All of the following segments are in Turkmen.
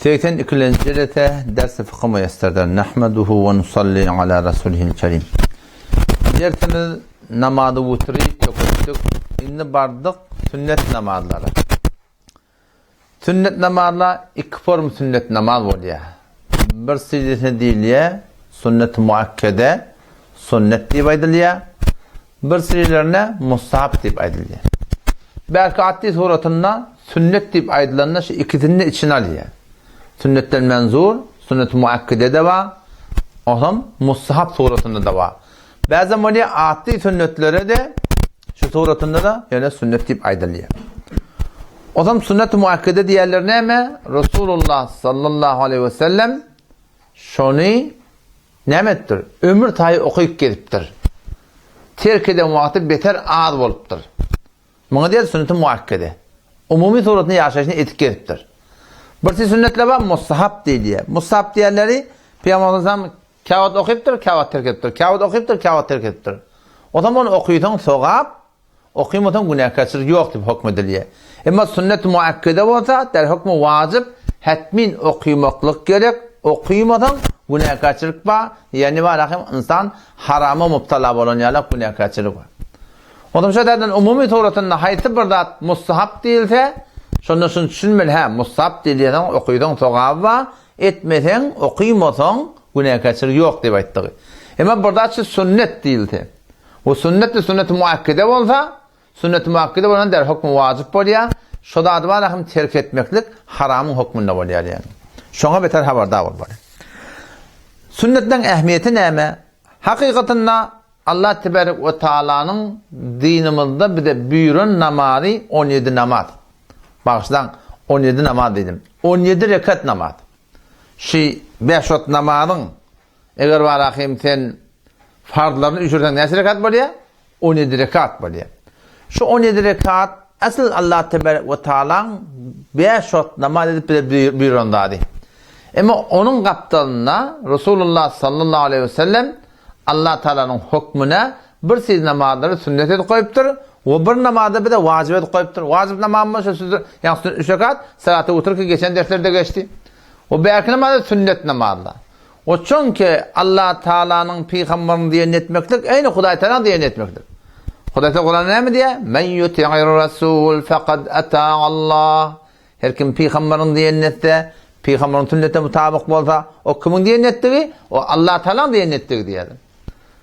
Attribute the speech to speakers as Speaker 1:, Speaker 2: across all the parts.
Speaker 1: 82-nji jelese Ders-i Fykh Müýesserden Nahmeduhu we nusalli ala Rasulihil Kerim. Dersimiz namazy witri töketdik. Indi bardyk sünnet namazlara. Sünnet namazlar iki form sünnet namaz bolýar. Bir silisine diýilýär sünnet muakkede, sünnet diýip aýdylýar. Bir sililerine mustahap diýip aýdylýar. Belki atdy suratynda sünnet diýip aýdylanda şu ikisini de içine alýar. Sünnetden menzur, sünnet muakkede de bar, onam mustahap suratynda da bar. Bäzem bolýar atly sünnetlere-de şu suratynda-da ýöne sünnet diýip aýdylýar. Ozam sünnet-i muakkede diýerler näme? Resulullah sallallahu aleýhi we sellem şony näme etdir? Ömür taýy okyp gezipdir. Terk eden wagty beter az bolupdyr. Muňa diýer sünnet-i muakkede. Umumy suratynda ýaşaýşyny edip gezipdir. Birsi sünnetler bar mustahap diýilýär. Mustahap diýerleri Pygamber sallallahu Käwagt okypdyr, käwagt terk edipdir. Käwagt okypdyr, käwagt terk edipdir. Onsoň ony okysaň sogap, okymasaň günäkärçilik ýok diýip hökm edilýär. Emma sünnet-i muakkede bolsa, der hökmi wajyp, hetmin okymaklyk gerek, okymasaň günäkärçilik bar, ýagny bar ahim ynsan harama mubtala bolan ýalak günäkärçilik bar. Onsoň şo taýdan umumy suratynda haýsy bir zat mustahap diýilse, şonda şuny düşünmeli, hä, mustahap diýilýänsoň okysaň sogaby bar, Etmeseň, okymasaň, günäkärçilik ýok diýip aýtdygy. Emma bir zat şu sünnet diýilse, we sünnet-de sünneti muakkede bolsa, sünneti muakkede bolan der hökmi wajyp bolýar, şo zady bar hem terk etmeklik haramyň hökmünde bolýar ýagny. Şoňa beter habardar bolmaly. Sünnetleriň ähmiýeti näme? Hakykatynda Allah tebarek we taalanyň dinimizde bize buýran namazy 17 namaz. Bagyşlaň, 17 namaz diýdim. 17 rekat namaz. Şu 5 wagt namazyň eger barahym sen farzlaryny üýşürseň näçe rekat bolýar? 17 rekat bolýar. Şu 17 rekat asyl Allah tebarek we taalaň 5 wagt namaz edip bize buýran zady. Emma onuň gapdalynda Resulullah sallallahu aleyhi ve sellem Allah Tagalanyň hökmüne bir siz namazlary sünnet edip goýupdyr we bir namazy bize wajyp edip goýupdyr. Wajyp namazymyz şu süz, ýagny sünnet üç rekat, salaty witr ki geçen derslerde geçdi. We bärki namazy sünnet namazlar. O çünki Allah Tagalanyň pygamberini diýen etmeklik eýni Hudaý Tagala diýen etmeklik. Hudaý Tagala Kuranda näme diýýär? Men yuti'ir rasul faqad ata Allah. Her kim pygamberiň diýenini etse, pygamberiň sünnetine mutabyk bolsa, o kimiň diýenini etdigi? O Allatagalaň diýenini etdigi diýýär.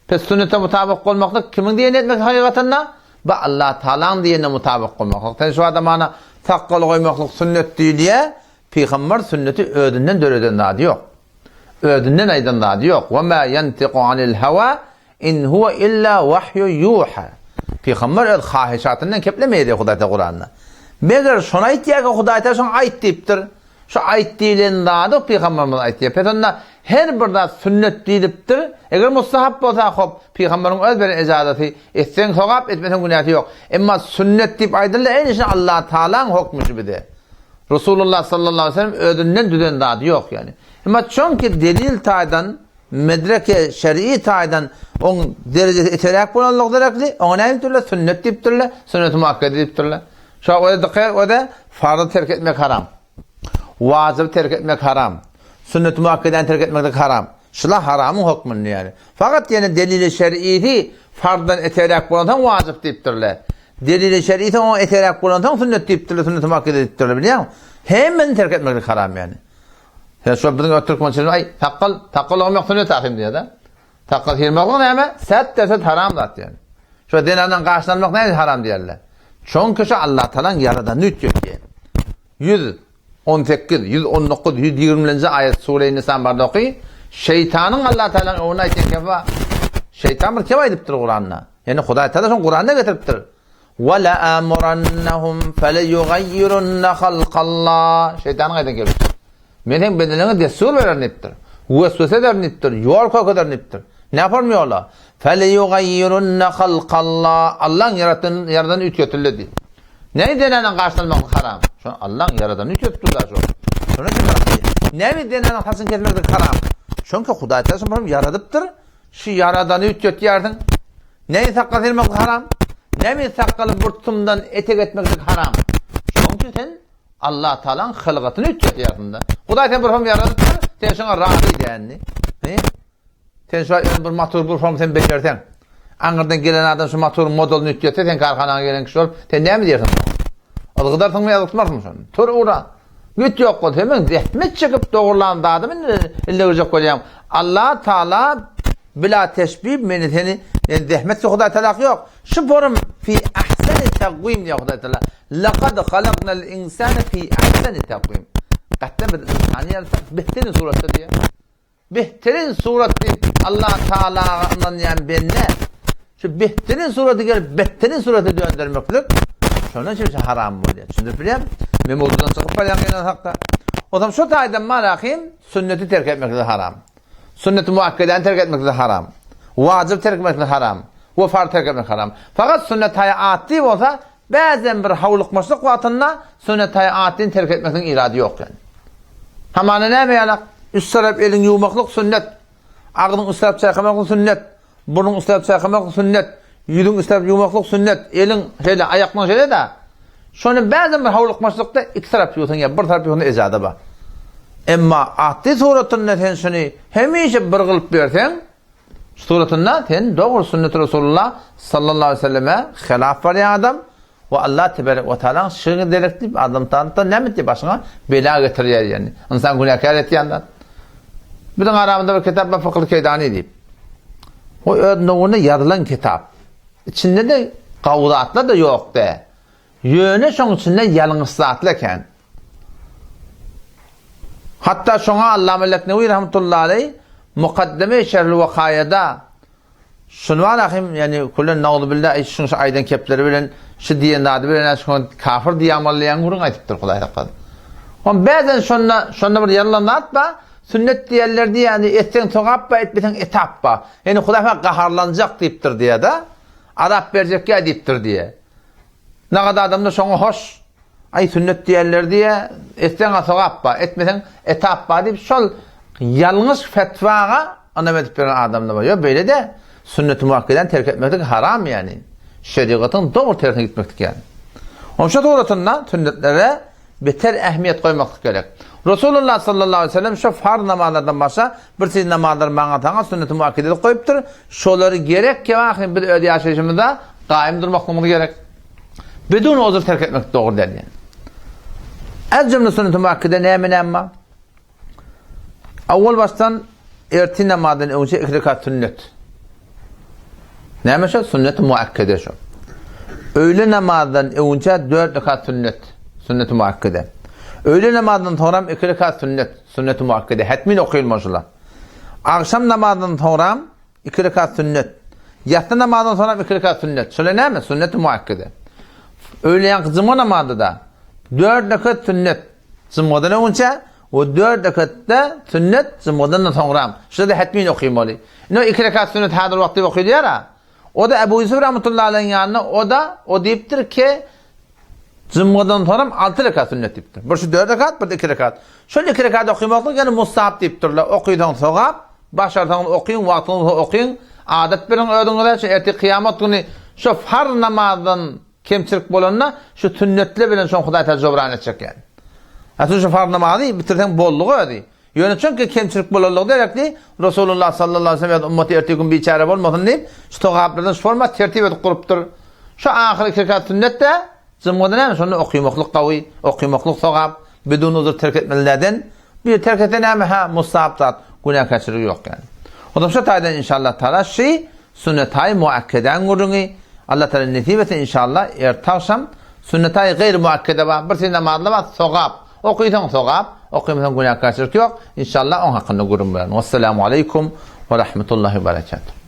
Speaker 1: Pes sünnete mutabyk bolmaklyk kimiň diýenini etmek hakykatynda? Bu Allatagalaň diýenine mutabyk bolmaklyk. Sen şu adamana sakgal goýmaklyk sünnet diýilýär, pygamber sünneti özünden döreden zady ýok. Özünden aýdan zady ýok. Wa ma ýantiku anil hawa In huwe illa wahýu ýuha. Pygamber öz hahyşatyndan keplemeýär diýýär Hudaý Taala Kuranda. Meger şony aýtýarka Hudaý Taala şoňa aýt diýipdir. Şu aýt diýlen zady pygamberimiz aýtýar. Pes onda her bir zat sünnet diýlipdir. Eger mustahap bolsa hop, pygamberiň öz beren ejazasy, etseň sogap, etmeseň günäsi ýok. Emma sünnet diýip aýdyldy, eýni şuny Allah Taalaň hokmy şu bize. Resulullah sallallahu aleyhi ve sellem özünden düzen zady ýok ýani. Emma çünki delil taýdan Medreke şer'i taýdan oň derejesi eteräk bolanlygy derekli, oňa näme diýipdirler? Sünnet diýipdirler, sünneti muakkede diýipdirler. Şoňa görä dykgat öde farzy terk etmek haram. Wajyby terk etmek haram. Sünneti muakkedäni terk etmeklik haram. Şular haramyň hökmünde ýaly. Fakat ýene delili şer'isi farzdan eteräk bolansoň wajyp diýipdirler. Delili şer'isi oňa eteräk bolansoň sünnet diýipdirler, sünneti muakkede diýipdirler, bilýäňmi? Hemmesini terk etmeklik haram ýaly. Sen şo biziň öz türkmençiligimiz aý sakgal sakgal ogmak sünnet ahym diýýär-de. Sakgal syrmaklyk näme? Sät derse haram zat diýýär. Şo zenandan gaşlanmak näme haram diýýärler. Çünki şo Allah Tagalaň ýaradanyny üýtgetýär. 118, 119, 120-nji aýat Sure-i Nisa barda oky. Şeýtanyň Allah Tagalaň öwünde aýtýan kepi bar. Şeýtan bir kep aýdypdyr Kuranda. Ýani Hudaý Tagala şony Kuranda getiripdir. Welämurannahum feleyugayyirunne halkallah. Şeýtanyň aýdan kepi. Men seň bedeniňe dessur bererin diýipdir. Weswese ederin diýipdir. Ýol kökederin diýipdir. Ne form ýola? Feleyugayyirunne halkallah. Allaň ýaratan ýaradany üýtgetildi diýip. Näme zenanyň garşylanmaklyk haram? Şo Allaň ýaradany üýtgetip dur da şo. Şonuň üçin haram diýip. Näme zenanyň saçyny kesmeklik haram? Çünki Hudaý Taala şony ýaradypdyr. Şu ýaradany üýtgetýärsiň. Näme sakgal syrmaklyk haram? Näme sakgaly bir tutumdan etek etmeklik haram? Şonuň üçin sen. Allah Tagalaň hylgatyny üýtgetýärsiň-de. Hudaý seni bir form ýaradypdyr, sen şoňa razy dälni. He? Sen şu aý bir motor bir form sen bejerseň. Aňyrdan gelen adam şu motoryň modelini üýtgetse, sen karhanaňa gelen kişi bolup, sen näme diýersiň? Yzgydarsyňmy, ýazgytmarsyňmy şony? Tur ura. Git ýok bol. Sen meň zähmet çekip dogrulan zadymy indi ille görjek bolýaň. Allah Taala bila teşbih meni seni men zähmet Hudaý Taala ýok. Şu forum fi ahsani tagwim diýýär Hudaý Taala. Laqad halaknal insana fi ahsani tagwim. Gatda biz ynsany ýaratdyk behterin suratda diýýär. Behterin surat diýip Allah Taalaga ynanýan bende şu behterin suraty gelip betterin surata döndermeklik şondan şeýle haram bolýar. Düşündirip bilýärmi? Men mowzudan çykyp barýan gynansak-da. Onsoň şu taýdan marahim sünneti terk etmeklik haram. Sünneti muakkedäni terk etmeklik haram. Wajyp terk etmeklik haram. We farz terk etmek haram. Fakat sünnetaý atdy bolsa Bäzem bir howlukmaçlyk wagtynda sünnetaý atdyny terk etmekligiň irady ýok ýaly. Hamana näme ýalak? Üç tarap eliňi ýuwmaklyk sünnet. Agzyň üç tarap çaýkamaklyk sünnet. Burnuň üç tarap çaýkamaklyk sünnet. Ýüzüň üç tarap ýuwmaklyk sünnet. Eliň şeýle, aýaklaryň şeýle-de. Şony bäzem bir howlukmaçlykda iki tarap ýuwsaň ýa bir tarap ýuwsaň ejada bar. Emma atdy suratynda sen şuny hemişe bir gylyp berseň, Suratynda sen dogry sünnet Resulullah sallallahu aleyhi ve selleme hilaf barýan adam we Allah teberek we taalaň şygy derek diýip adam tanıtda näme diýip başyňa bela getirýär ýani. Ynsan günäkär etýän zat. Biziň aramyzda bir kitap bar Fykhl Keýdani diýip. O öz nowunda ýazylan kitap. Içinde-de gawy zatlar da ýok dä. Ýöne şoň içinde ýalňyş zatlar kän. Hatda şoňa Allama Leknewi rahmetullahi aleý Mukaddeme-i Şerhül Wekaýada şuny bar ahim, ýani külen nauzubillah eý şuň şu aýdan kepleri bilen şu diýen zady bilen şuňa kafir diýamallaýan gürrüň aýdypdyr Hudaý saklasyn. Oň bäzen şonda şonda bir ýazylan zat bar, sünnet diýenler diýýär, etseň sogap bar, etmeseň etap bar. Ýani Hudaý saňa gaharlanjak diýipdir diýýär-de. Azap berjek ýa diýipdir diýýär. Nagada adamda şoňa hoş. Aý sünnet diýerler diýe, etseň-ä sogap bar, etmeseň etap bar diýip şol ýalňyş fetwaga ynam edip ýören adamlar bar. Ýok beýle-de sünneti muakkedäni terk etmeklik haram ýani. Şerigatyň dogry tersine gitmeklik ýani. Onuň şu suratynda sünnetlere beter ähmiýet goýmaklyk gerek. Resulullah sallallahu aleyhi ve sellem şu farz namazlardan başga bir çeşit namazlary maňa saňa sünneti muakkede edip goýupdyr. Şolary gerek ki biz öz ýaşaýşymyzda gaýym durmaklygymyz gerek. Bidun uzur terk etmek dogry däl ýani. Ez jümle sünneti muakkede näme näme bar? Awwal başdan ertir namazdan öňçe iki rekat sünnet. Näme şo? Sünnet muakkede şo. Öýle namazdan öňçe dört rekat sünnet. Sünnet muakkede. Öýle namazdan soňram iki rekat sünnet. Sünnet muakkede. Hetmin okuyulmaly şular. Agşam namazdan soňram iki rekat sünnet. Ýassy namazdan soňram iki rekat sünnet. Şular näme? Sünnet muakkede. Öýle juma namazda da dört rekat sünnet. Jumgadan öňçe we dört rekatda sünnet jumgadan da soňram. Şular da hetmin okuymaly. Indi iki rekat sünnet häzir wagty okuyulýar-a. O-da Ebu Ýusuf rahmetullahi aleyhiň ýanynda o-da o diýipdir ki jumgadan soňram alty rekat sünnet diýipdir. Bir şu dört rekat, bir de iki rekat. Şol iki rekat okymaklyk ýene mustahap diýipdirler. Okysaň sogap, başarsaňyz okyň, wagtyňyz bolsa okyň. Adat beriň özüňize, şu ertir kyýamat güni şu farz namazdan kemçilik bolanda şu sünnetler bilen şoň Hudaý Taala jobran etjek ýaly. Aslynda şu farz namazy bitirseň boldugy özi. Ýöne çünki kemçilik bolanlygy derekli Resulullah sallallahu aleyhi ve sellem ümmaty ertir gün biçäre bolmasyn diýip, şu sogaplardan şu forma tertip edip gurupdyr. Şu ahyr iki rekat sünnet de jumgada näme şonda okymaklyk gawy, okymaklyk sogap, bidun uzur terk etmeli däden. Bir terk etse näme ha mustahap zat, günäkärçiligi ýok ýaly. Ondan şu taýdan inşallah taala şu Sünnetaý muakkedäň gürrüňi, Allah Taala nesip etse inşallah erte agşam sünnetaý gaýry muakkede bar, bir sen namazda bar sogap, okysaň sogap, okymasaň günäkärçilik ýok, inşallah oň hakynda gürrüň bererin. Wesselamu aleýkum we rahmetullahi we berekatuh.